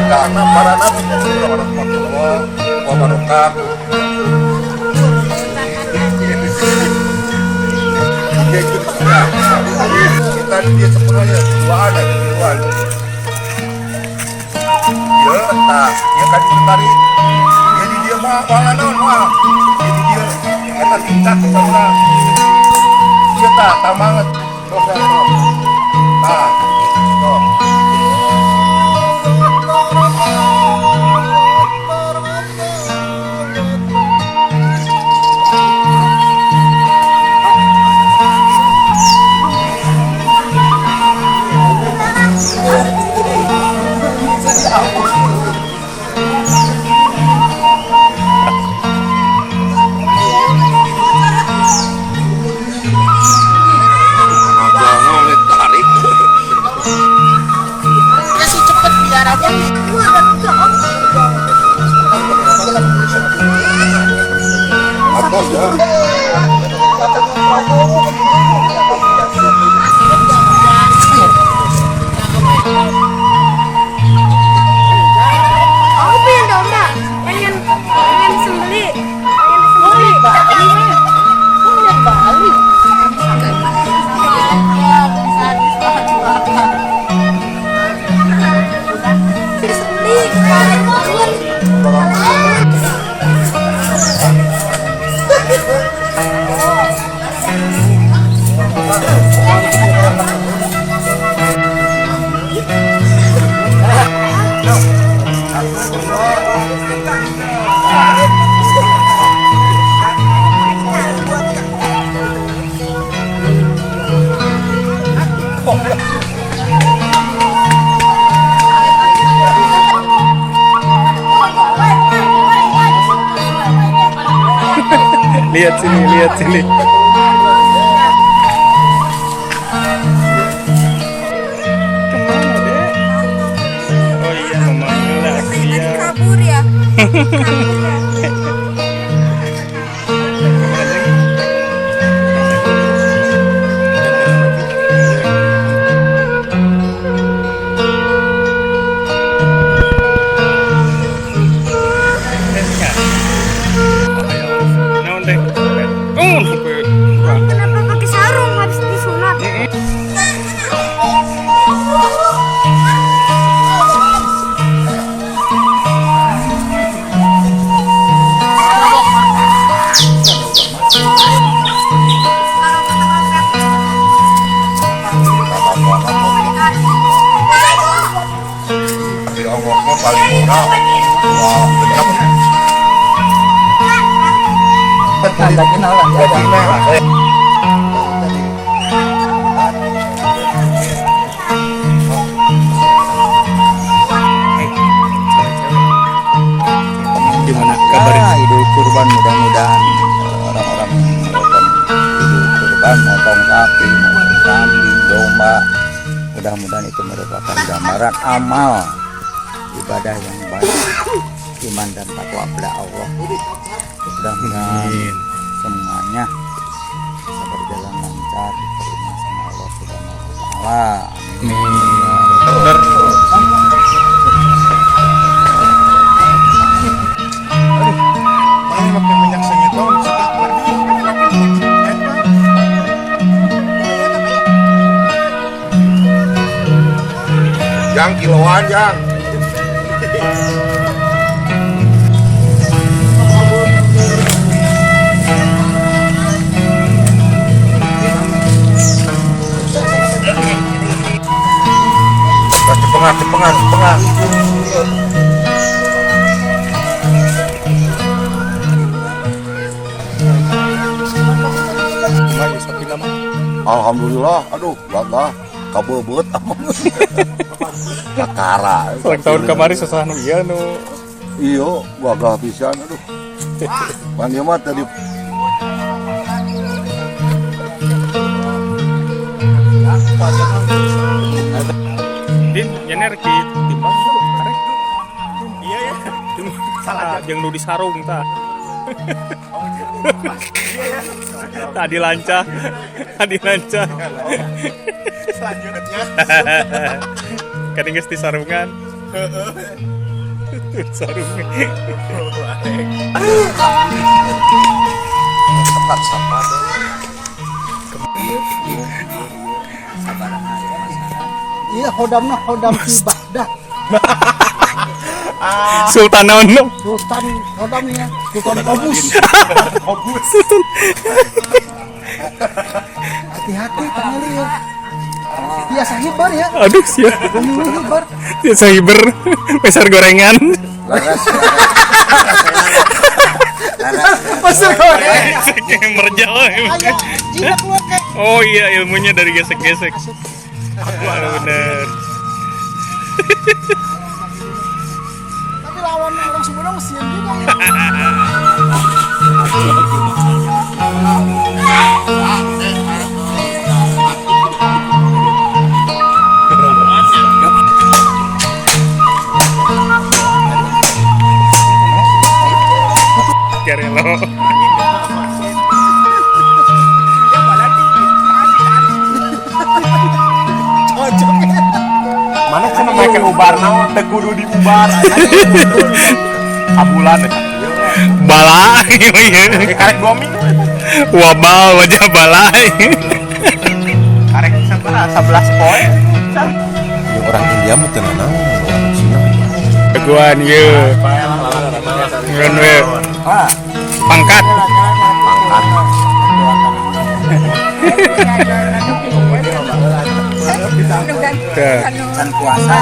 Karena para nabi warahmatullahi wabarakatuh. Kita dia sepenuhnya duaan aja duaan. Ya, tah, ya kan itu tadi. Jadi dia mau moal naon moal. Jadi dia eta tingkat saudara. Iya tah, tah banget. Tuh, tuh, tuh. Tah, tuh. Jangan tarik. Kasih cepet biar aja. Atas ya. Aku pengen domba, pengen pengen disembelih, pengen disembelih. Bali. Disembelih. Lihat sini, lihat sini. Kemana, Dek? Oh iya, memanggil Tadi Asia. kabur ya. Kabur ya. Kemana, Jeng? Eh, ya. Naon teh? Oh, sampai Kenapa pakai sarung habis disunat? Tapi ongkosnya paling murah. Wah, genep. Ada kenalan ya. Jadi merah. Gimana kabarnya? Ya, Idul Kurban mudah-mudahan orang-orang yang melakukan Idul Kurban motong sapi, motong kambing, domba, mudah-mudahan itu merupakan gambaran amal ibadah yang baik, iman dan takwa pada Allah. Mudah-mudahan Amin. Semuanya bisa berjalan lancar, diterima sama Allah Subhanahu wa taala. Amin. Dokter. Mana pakai minyak segitu, sedap lagi. Eta. Yang kiloan, yang. Cepengan, cepengan, cepengan. Kumaha ya sapi nama? Alhamdulillah, aduh, gagah, kabeubeuet amang. Kakara. Ulang tahun kemarin susah nu ieu nu. Iya, gagah pisan, aduh. Pan ieu mah tadi. Din, nyener ki timbang karek. Iya ya. Salah jeung nu di sarung tah. Tadi lancah, tadi lancah. Selanjutnya. Kadang geus di sarungan. Sarung. Tepat sapa. Iya, hodamna hodam ibadah. Sultan naon? Sultan hodamnya, Sultan Kobus. Kobus. Hati-hati pangili ya. Biasa hibar ya. Aduh sia. Hibar. Biasa hibar. Pasar gorengan. Pasar gorengan. Merjal. Oh iya, ilmunya dari gesek-gesek. Wah, bener. Tapi lawan orang Sumedang sieun juga. Karelo. Mana cenah make ubar naon teu kudu diubar. Sabulan eta. Bala ieu. Karek 2 minggu eta. Wabal wajah balai. Karek sabaraha 11 poe. Orang India mah teu nanaon, orang Cina. Jagoan ieu. Ngeun we. Pangkat.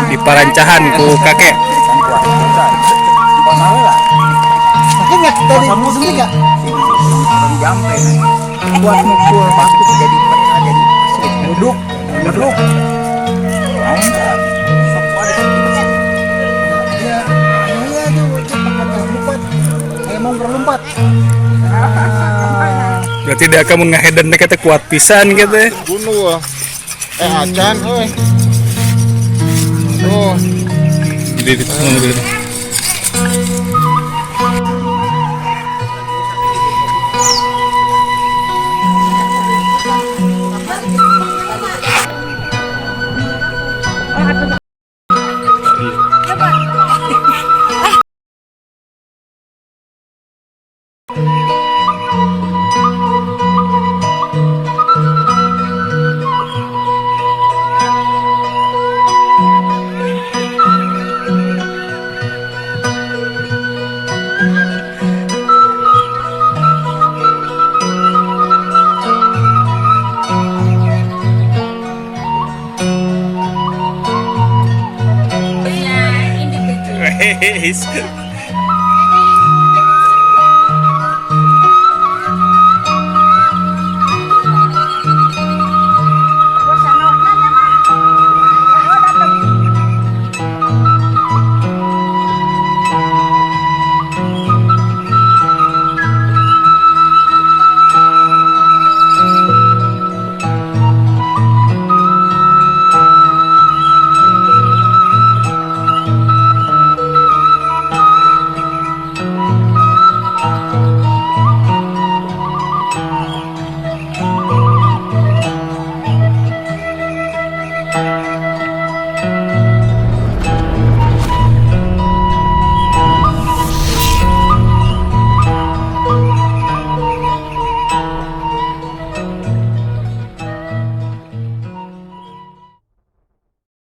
Di parancahan ku kakek. Sakit nggak tadi? Sendiri nggak? Buat mukul batu jadi pecah jadi duduk duduk. Ya, iya tuh cepat lompat. Kayak mau berlompat. Berarti dia kamu ngahedan teh kuat pisan gitu. Bunuh. Acan euy. Tuh. Di Hehehe.